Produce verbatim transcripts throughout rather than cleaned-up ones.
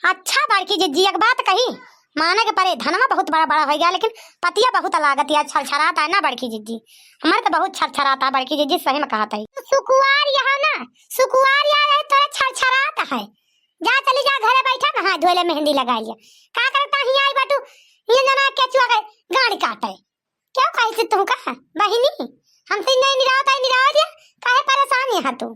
अच्छा बड़की जिज्जी, एक बात कही, माने के परे धनवा बहुत बड़ा बड़ा होइ गया, लेकिन पतिया बहुत लागत या छरछरात है ना बड़की जिज्जी, हमारे तो बहुत छरछरात है बड़की जिज्जी, सही में कहत है। सुकुवार यहाँ ना, सुकुवार यहाँ रहे तोरे छरछरात है, जा चली जा घरे बैठा, नहा धोले मेहंदी लगाइ लिया, का करता हियाँ आई बाटू, ये जना केचुआ के गाड़ी काटे। क्यों कही थी तुमका बहिनी? हमसे नहीं निरावत आई, निरावत या काहे परेशान यहाँ तू?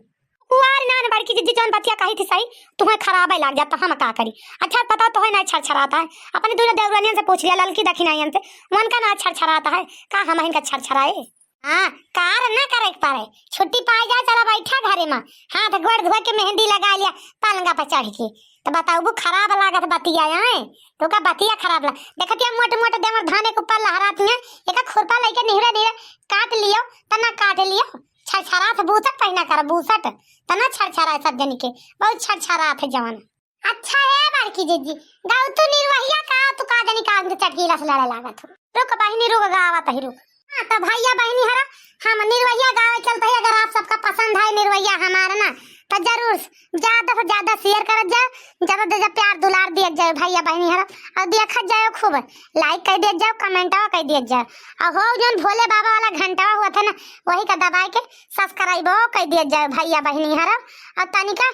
कुआर नान बड़की जिज्जी जौन बतिया कही थी सही, तुम्हें खराब है लाग जाता, हम का करी? अच्छा बताओ, तोहे ना छरछराता है? अपनी दोनों देवरानियन से पूछ लिया, ललकी दखिनाइयन से, उनका ना छरछराता है का? हम इनका छरछराए? हाँ, कार ना करे के पड़े, छुट्टी पाई जाए, चला बैठा घरे में, हाथ गोड़ धो के मेहंदी लगाइ लिया पलंगा पर चढ़ के। तो बताऊ खराब लागत बतिया आए, तो का बतिया खराब ला-, देखतिया मोट मोट देवर धाने के ऊपर लहरात हैं, एक खुरपा लेके निहरे निहरे काट लियो, तना काट लियो, छरछरात बूसट पहिना कर बूसट, तना छरछरा सब जन के, बहुत छरछरात है जवान। अच्छा है बड़की जिज्जी, गाऊ तू निरवहिया का, तू का जनी का हमसे चटकीला से लड़े लागत हो। रुक बहिनी रुक, गावत ही रुक। हाँ तो भैया बहिनी हरा, हम निरवहिया गावे चलत ही, अगर आप सबका पसंद है निरवहिया हमारा ना, तो जरूर ज्यादा से ज्यादा share करत जाओ, ज्यादा से ज्यादा प्यार दुलार दियत जाओ भैया बहिनी हरा, और देखत जाओ खूब, like कर दियत जाओ, कमेंटवा कर दियत जाओ, और हो जौन भोले बाबा वाला घंटवा हुआ था ना, वही का दबाए के subscribe कर दियत जाओ भैया बहिनी हरा, और तनिका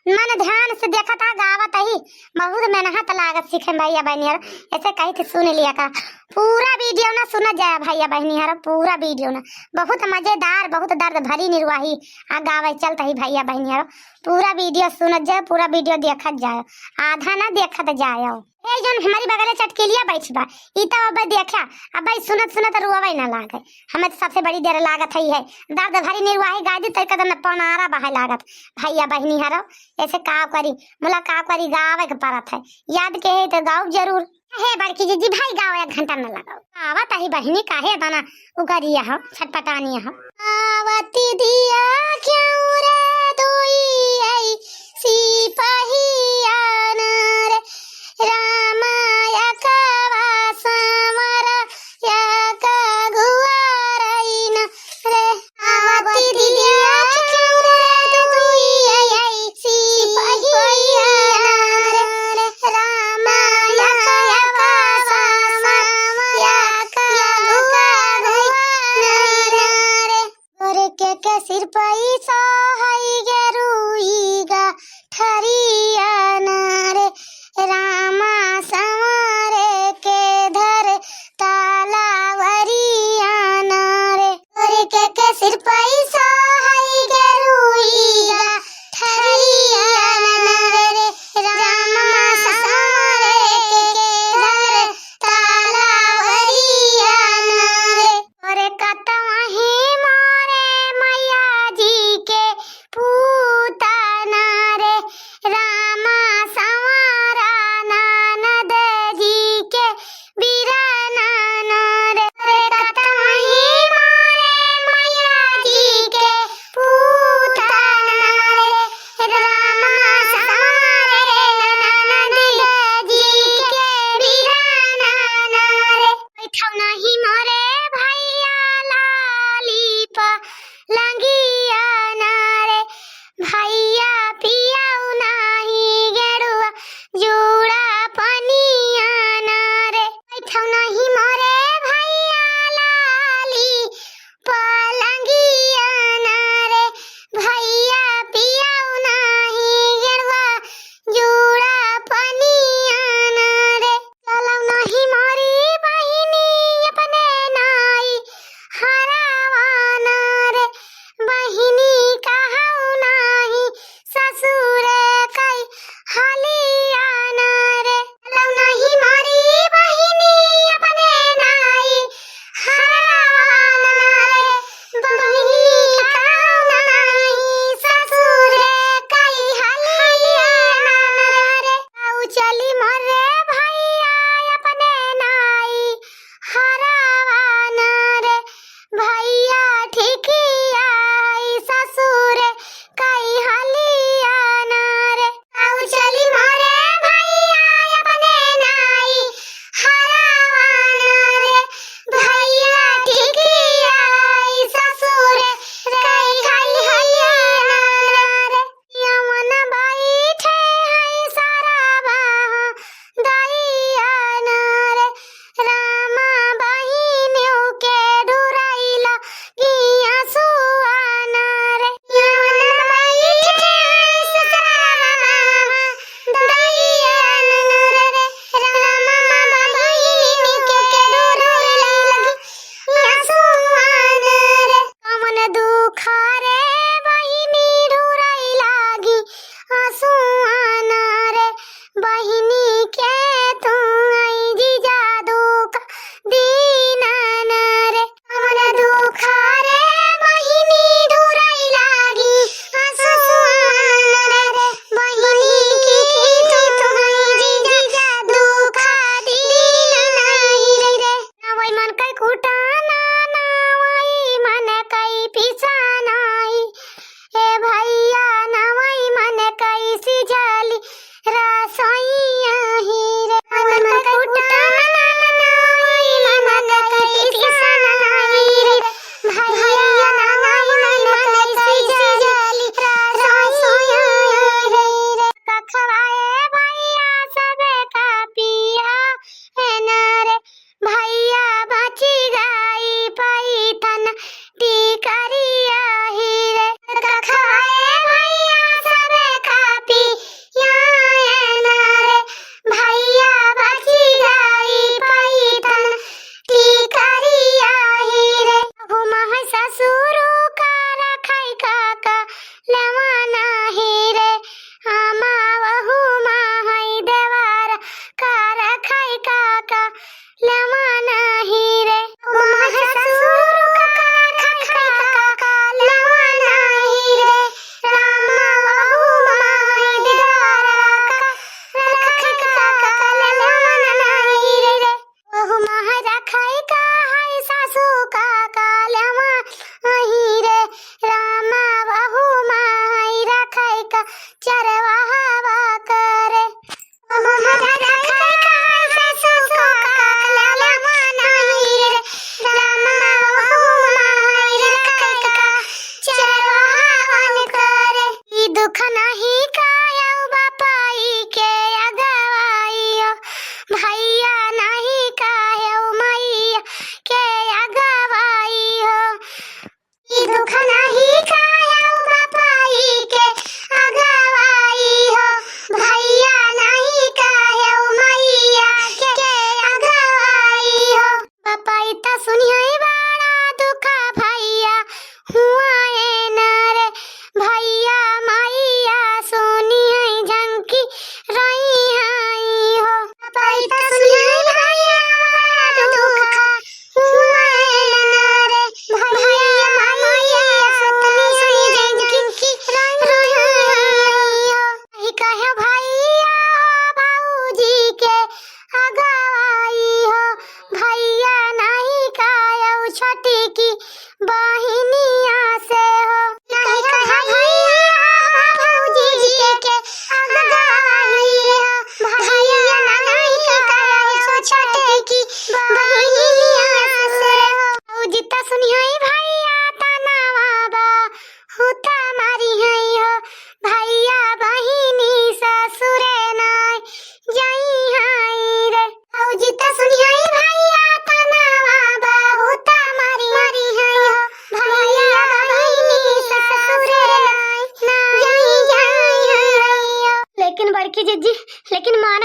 मन ध्यान से देखत हा, गावत ही, बहुत मेहनत लागत सीखे में भैया बहिनी हरा, ऐसे कही थी सुन लिया का। पूरा video ना सुना जाए भैया बहिनी हरा, पूरा video ना, बहुत मजेदार, बहुत दर्द भरी निरवाही आ गावे चलत ही भैया बहिनी हरा। पूरा video सुनत जाए, पूरा video देखत जाए, आधा ना देखत जाए। ए जौन हमारी बगले चटकेलिया बैठी बा, ई तो अब देखा, अब सुनत सुनत रुआवे ना लागे। हमें तो सबसे बड़ी देर लागत है, है दर्द भरी निरवाही गाय दी, तरीका तो पनारा बहाए लागत। भैया बहिनी हरो, ऐसे का करी, मुला का करी, गावे के परत है, याद के है तो गाओ जरूर। हे बड़की जिज्जी, भाई गाओ, एक घंटा न लगाओ। आवत ही बहिनी, काहे तना उगरिया हो, छटपटानिया हो। आवती दिया क्यों रे दुई ऐसी पहिया ना रे, रामा या कवा सामरा या का गुआरैना रे। आवती दिया क्यों रे दुई ऐसी पहिया ना रे, रामा या कवा सामरा या का गुआरैना रे। गोरके के सिर पई सोहई गे रुई गा ठरिया ना।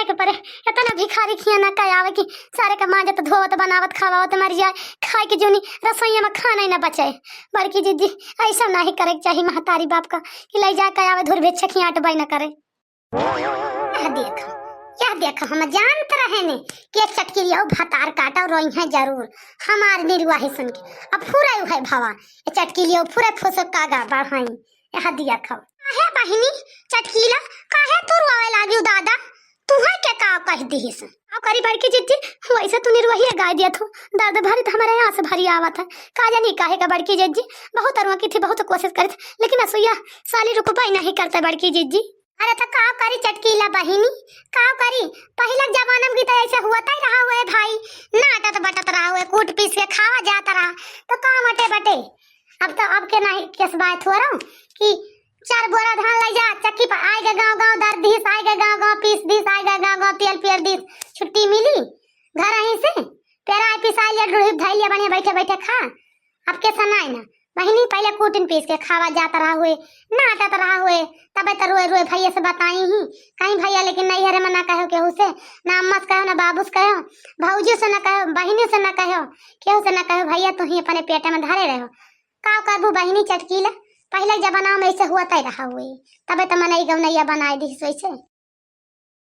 के परे, इतना भिखारी खिया ना का आवे कि सारे का मांजत, धोवत, बनावत, खवावत मर जाए, खाए के जोनी रसोईया में खाना ही ना बचे। बड़की जिज्जी, ऐसा नहीं करे के चाही महतारी बाप का कि ले जाए का आवे धुर भेच्छा खियाट बाई ना करे। यह देखो, यह देखो, हम जानत रहे ने कि ये चटकिलिया भतार काटा रोई है जरूर, हमार निरुआ ही सुन के। अब फुरे है भवा, ये चटकिलिया फुरे फुसुक का गा बढ़ाई। यह देखो। काहे बहिनी चटकीला, काहे तू रोवे लागियो दादा? तुहै के का कह दिहिस? का करी बड़की जिज्जी, वैसे तू निरुआ ही गाय दिया थू। दर्द भरी तो हमारे यहाँ से भरी आवत है। का जानी काहे का बड़की जिज्जी, बहुत अरुआ की थी, बहुत कोशिश करी थी, लेकिन असुइया साली रुकबा ही नहीं करता बड़की जिज्जी। अरे तो का करी चटकीला बहिनी, का करी? पहले के जमाना में की तो ऐसे हुआ ही रहा हुए भाई, नाटत बटत रहा हुए, कूट पीस के खावा जात रहा, तो का मटे बटे। अब तो अब के नहीं केस बात हो रहा कि चार बोरा धान ले जा चक्की पर, आए गए गाँव गाँव दर दिस, आए गए गाँव गाँव पीस दिस, आए गए गाँव गाँव तेल पियर दिस, छुट्टी मिली घर ही से, पेरा आई पिसाई लिया, डुढ़ी धई लिया, बढ़िया बैठे बैठे खा। अब के सनाई ना बहिनी, पहले कूटिन पीस के खावा जात रहा हुए, नाटत रहा हुए, तबे तो रोए रोए भैया से बताई ही। कहीं भैया लेकिन नहीं हरे में ना कहो केहू से, ना अम्मा से कहो, ना बाबू से कहो, भौजी से ना कहो, बहिनी से ना कहो, केहू से ना कहो, भैया तू ही अपने पेटे में धरे रहो। का करबू बहिनी चटकीला, पहले जमाना में ऐसे हुआ तय रहा हुए, तबे तो मनई गौनैया बनाए दिस वैसे।